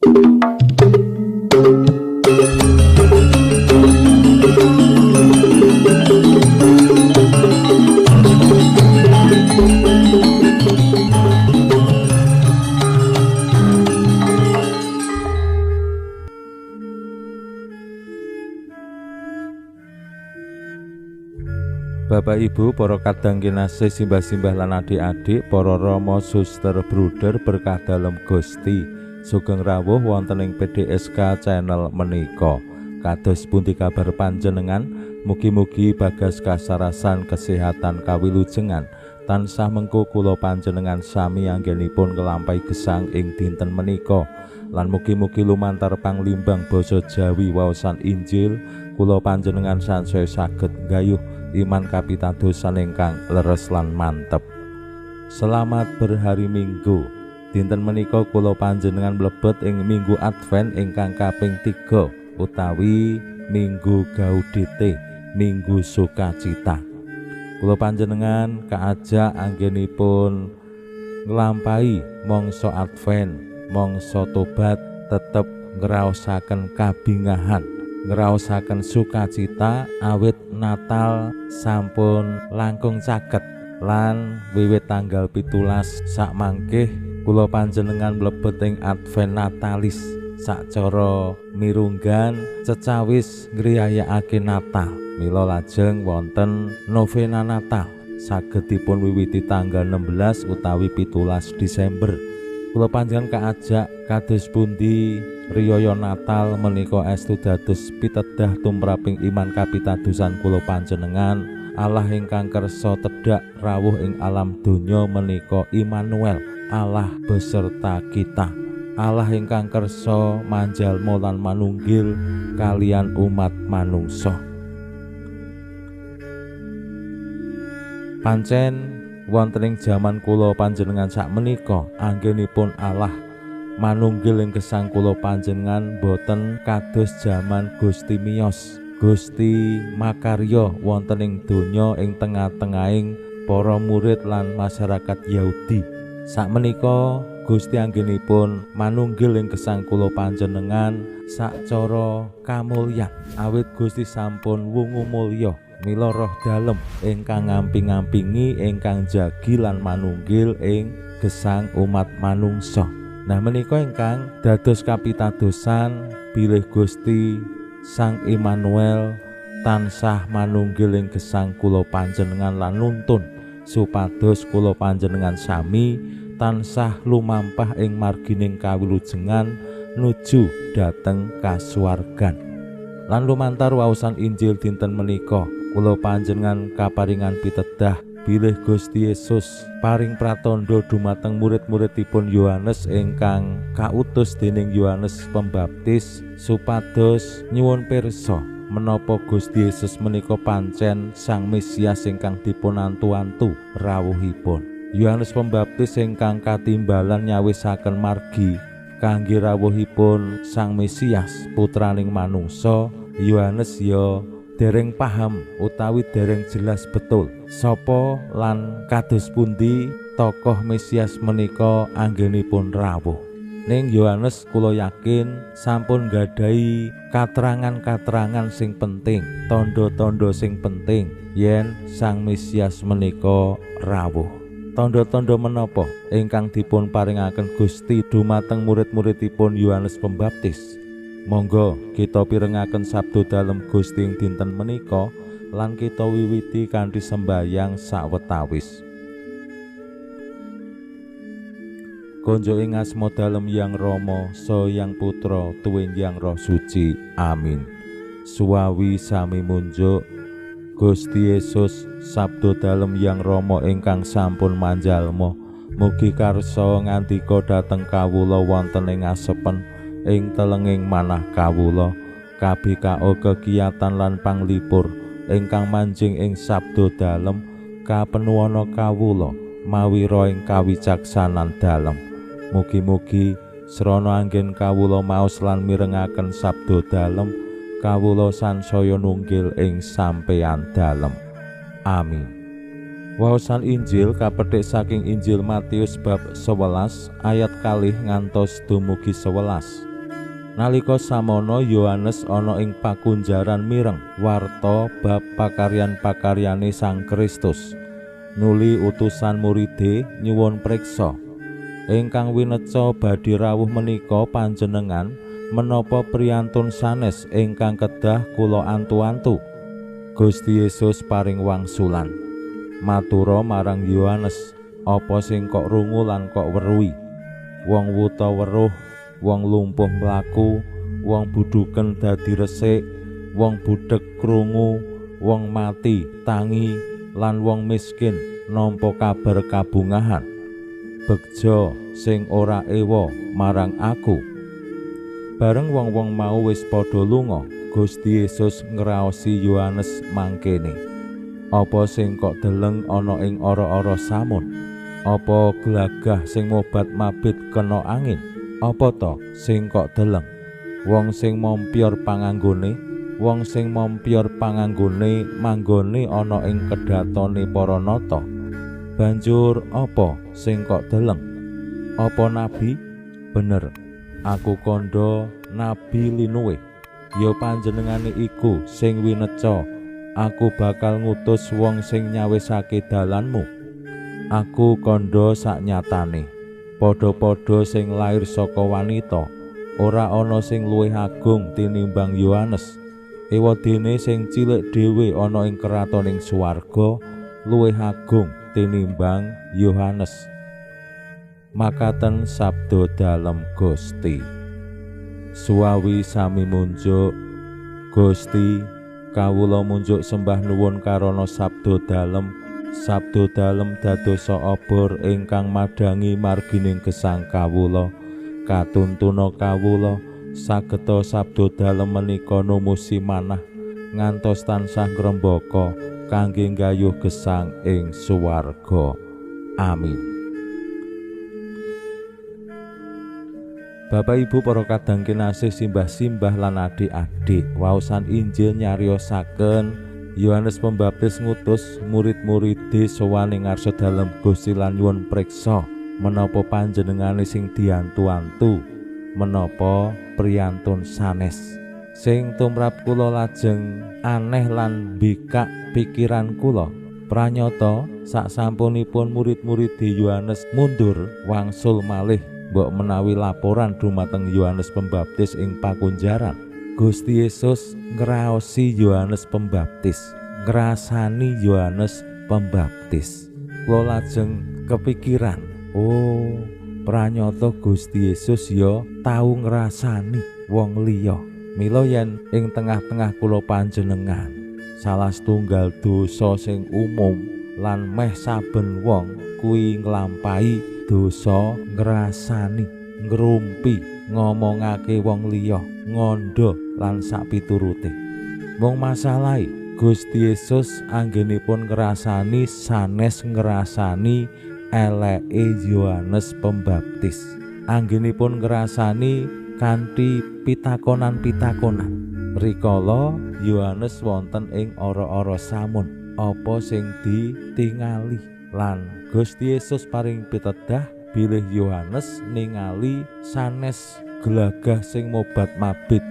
Bapak Ibu, para kadang kinasih, simbah-simbah lan adik-adik, para rama, suster, bruder berkah dalem Gusti. Sugeng rawuh wonten ing PDSK channel menika. Kados pundi kabar panjenengan? Mugi-mugi bagas kasarasan kesehatan kawilujengan tansah mengko kula panjenengan sami anggenipun nglampahi gesang ing dinten menika. Lan mugi-mugi lumantar panglimbang basa Jawi waosan Injil kula panjenengan sansaya saged nggayuh iman kapitadosan ingkang leres lan mantep. Selamat berhari Minggu. Dinten menika kula panjenengan mlebet ing Minggu Advent ingkang kaping 3 utawi Minggu Gaudete, Minggu Sukacita. Kula panjenengan kaajak anggenipun nglampahi mangsa Advent, mangsa tobat, tetep ngraosaken kabingahan, ngraosaken sukacita awit Natal sampun langkung caket lan wiwit tanggal 17 sakmangkih kula panjenengan mlebet ing Advent Natalis sacara mirunggan cecawis ngriyayakake Natal. Mila lajeng wonten novena Natal saged dipun wiwiti tanggal 16 utawi 17 Desember. Kula panjenengan kaajak kados pundi riyaya Natal menika estu dados pitedah tumraping iman kapitadosan kula panjenengan. Allah ingkang kersa tedhak rawuh ing alam donya menika Immanuel, Allah beserta kita. Allah ingkang kersa manjalma lan manunggil kalian umat manungsa. Pancen wonten ing jaman kula panjenengan sakmenika anggenipun Allah manunggil ing gesang kula panjenengan boten kados jaman Gusti miyos, Gusti makarya wonten ing donya ing tengah-tengahing para murid lan masyarakat Yahudi. Sakmenika Gusti anggenipun manunggil ing gesang kula panjenengan sacara kamulyan awit Gusti sampun wungu mulya. Mila roh dalem ingkang ngamping-ngampingi, ingkang jagi lan manunggil ing gesang umat manungsa. Nah menika ingkang dados kapitadosan bilih Gusti Sang Immanuel tansah manunggil ing gesang kula panjenengan lan nuntun supados kula panjenengan sami tansah lumampah ing margining kawilujengan nuju dhateng kasuwargan. Lan lumantar waosan Injil dinten menika kula panjenengan kaparingan pitedah bilih Gusti Yesus paring pratandha dumateng murid-muridipun Yohanes ingkang kautus dening Yohanes Pembaptis supados nyuwun pirsa menapa Gusti Yesus menika pancen Sang Mesias ingkang dipun antu-antu rawuhipun. Yohanes Pembaptis ingkang katimbalan nyawisaken margi kangge rawuhipun Sang Mesias putraning manungsa, Yohanes ya dereng paham utawi dereng jelas betul sapa lan kados pundi tokoh Mesias menika anggenipun rawuh. Ning Yohanes kula yakin sampun nggadahi katerangan-katerangan sing penting, tandha-tandha sing penting yen Sang Mesias menika rawuh. Tandha-tandha menapa ingkang dipun paringaken Gusti dumateng murid-muridipun Yohanes Pembaptis? Monggo kita pirengaken sabda dalem Gusti ing dinten menika lan kita wiwiti kanthi sembayang sawetawis. Konjo ing asma dalem Yang Rama, saha Yang Putra, tuwin Yang Roh Suci. Amin. Suwawi sami munjuk Gusti Yesus sabda dalem Yang Rama ingkang sampun manjalma, mugi karsa ngandika dhateng kawula wonten ing asepen ing telenging manah kawula, KBKO kegiatan lan panglipur ingkang manjing ing sabda dalem kapenuwana kawula mawi roh ing kawicaksanan dalem. Mugi-mugi srana anggen kawula maos lan mirengaken sabda dalem, kawula sansaya nunggil ing sampeyan dalem. Amin. Waosan Injil kapethik saking Injil Matius bab 11 ayat 2 ngantos dumugi 11. Nalika samono Yohanes ana ing pakunjaran mireng warta bab pakaryan-pakaryane Sang Kristus. Nuli utusan muride nyuwun priksa. Ingkang wineca badhe rawuh menika panjenengan menapa priyantun sanes ingkang kedah kula antu-antu? Gusti Yesus paring wangsulan, matura marang Yohanes, apa sing kok rungu lan kok weruhi? Wong wuta weruh, wong lumpuh mlaku, wong buduken dadi resik, wong budhek krungu, wong mati tangi, lan wong miskin nampa kabar kabungahan. Begja sing ora ewa marang aku. Bareng wong-wong mau wis padha lunga, Gusti Yesus ngraosi Yohanes mangkene. Apa sing kok deleng ana ing ora-ora samun? Apa glagah sing mobat-mabit kena angin? Apa to sing kok deleng? Wong sing mompyor panganggone, wong sing mompyor panganggone manggone ana ing kedatone para nata. Banjur apa sing kok deleng? Apa nabi? Bener, aku kandha nabi linuwih. Ya panjenengane iku sing wineca, aku bakal ngutus wong sing nyawisake dalanmu. Aku kandha saknyatane, padha-padha sing lair saka wanita, ora ana sing luwih agung tinimbang Yohanes. Ewadene sing cilik dhewe ana ing kratoning swarga luwih agung tinimbang Yohanes. Makaten sabda dalem Gusti. Suwawi sami munjuk, Gusti, kawula munjuk sembah nuwun karana sabda dalem. Sabda dalem dadosa obor ingkang madhangi margining gesang kawula. Katuntuna kawula sageta sabda dalem menika numusi manah ngantos tansah ngrembaka kangge nggayuh gesang ing swarga. Amin. Bapak Ibu para kadang kinasih, simbah-simbah lan adik-adik, waosan Injil nyariosaken Yohanes Pembaptis ngutus murid-muride sowan ing ngarsa dalem Gusti lan nyuwun priksa menapa panjenengane sing diantu-antu, menapa priyantun sanes. Sing tumrap kula lajeng aneh lan mbikak pikiran kula. Pranyata saksampunipun murid-murid Yohanes mundur wangsul malih mbok menawi laporan dumateng Yohanes Pembaptis ing pakunjaran. Gusti Yesus ngraosi Yohanes Pembaptis, ngrasani Yohanes Pembaptis. Kula lajeng kepikiran, oh, pranyata Gusti Yesus ya tau ngrasani wong liya. Mila yen ing tengah-tengah kula panjenengan salah setunggal dosa sing umum lan meh saben wong kuwi nglampahi dosa ngrasani, ngrumpi, ngomongake wong liya, ngandha lan sakpiturute. Mung masalahe Gusti Yesus anggenipun ngrasani sanes ngrasani eleke Yohanes Pembaptis. Anggenipun ngrasani kanthi pitakonan-pitakonan. Rikala Yohanes wonten ing ora-ora samun, apa sing ditingali? Lan Gusti Yesus paring pitedah bilih Yohanes ningali sanes glagah sing mobat-mabit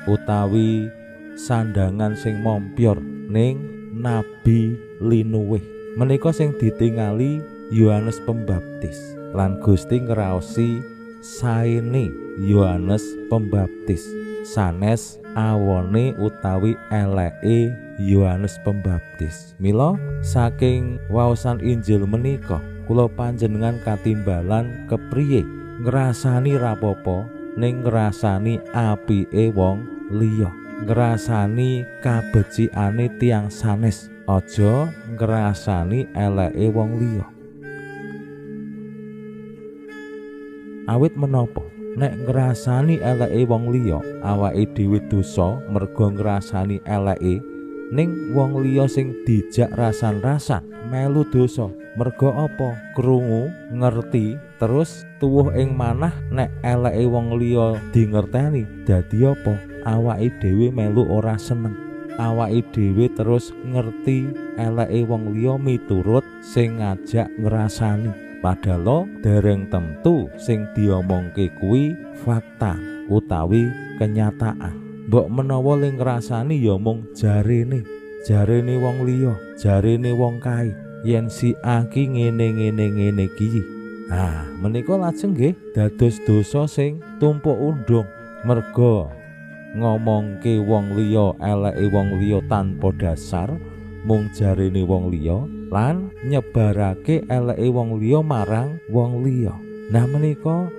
utawi sandangan sing mompyor ning nabi linuwih. Menika sing ditingali Yohanes Pembaptis. Lan Gusti ngraosi saene Yohanes Pembaptis, sanes awone utawi eleke Yohanes Pembaptis. Mila saking waosan Injil menika kula panjenengan katimbalan kepriye ngrasani rapopo ning ngrasani apike wong liya, ngrasani kabecikane tiyang sanes, aja ngrasani eleke wong liya. Awit menapa nek ngrasani eleke wong liya, awake dhewe dosa merga ngrasani eleke, ning wong liya sing dijak rasan-rasan melu dosa. Merga apa? Krungu, ngerti, terus tuwuh ing manah nek eleke wong liya dingerteni, dadi apa? Awake dhewe melu ora seneng. Awake dhewe terus ngerti eleke wong liya miturut sing ngajak ngrasani. Padahal dereng tentu sing diomongke kuwi fakta. utawi kenyataan. Mbok menawa le ngrasani ya mung jarene, jarene wong liya, jarene wong kae, yen si A ki ngene ngene ngene ki. Ah, menika lajeng nggih dados dosa sing tumpuk undung merga ngomongke wong liya, eleke wong liya tanpa dasar, mung jarene wong liya lan nyebarake eleke wong liya marang wong liya. Nah menika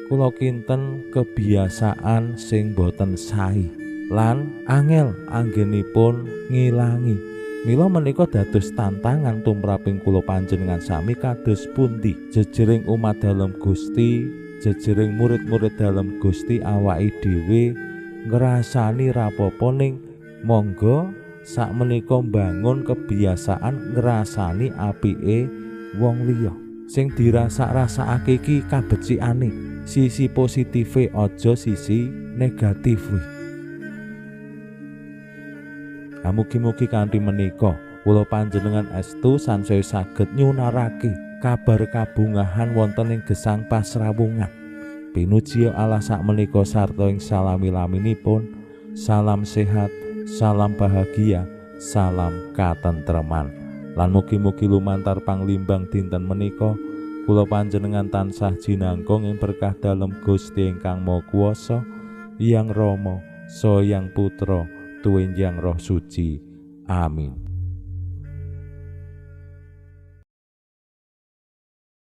kula kinten kebiasaan sing boten sae lan angel anggenipun ngilangi. Mila menika dados tantangan tumraping kula panjenengan sami kados pundi jejering umat dalem Gusti, jejering murid-murid dalem Gusti awake dhewe ngrasani rapopo ning monggo sakmenika mbangun kebiasaan ngrasani apike wong liya. Sing dirasak-rasakake iki kabecikane, sisi positife aja sisi negatife. Mugi-mugi kanthi menika kula panjenengan estu sansaya saged nyunarake kabar kabungahan wonten ing gesang pasrawungan. Pinuji Allah sakmenika sarta ing salami-laminipun. Salam sehat, salam bahagia, salam katentreman. Lan mugi-mugi lumantar panglimbang dinten menika kula panjenengan tansah jinangkung ing berkah dalem Gusti ingkang Maha Kuwasa, Hyang Rama, Saha Hyang Putra, tuwin Hyang Roh Suci. Amin.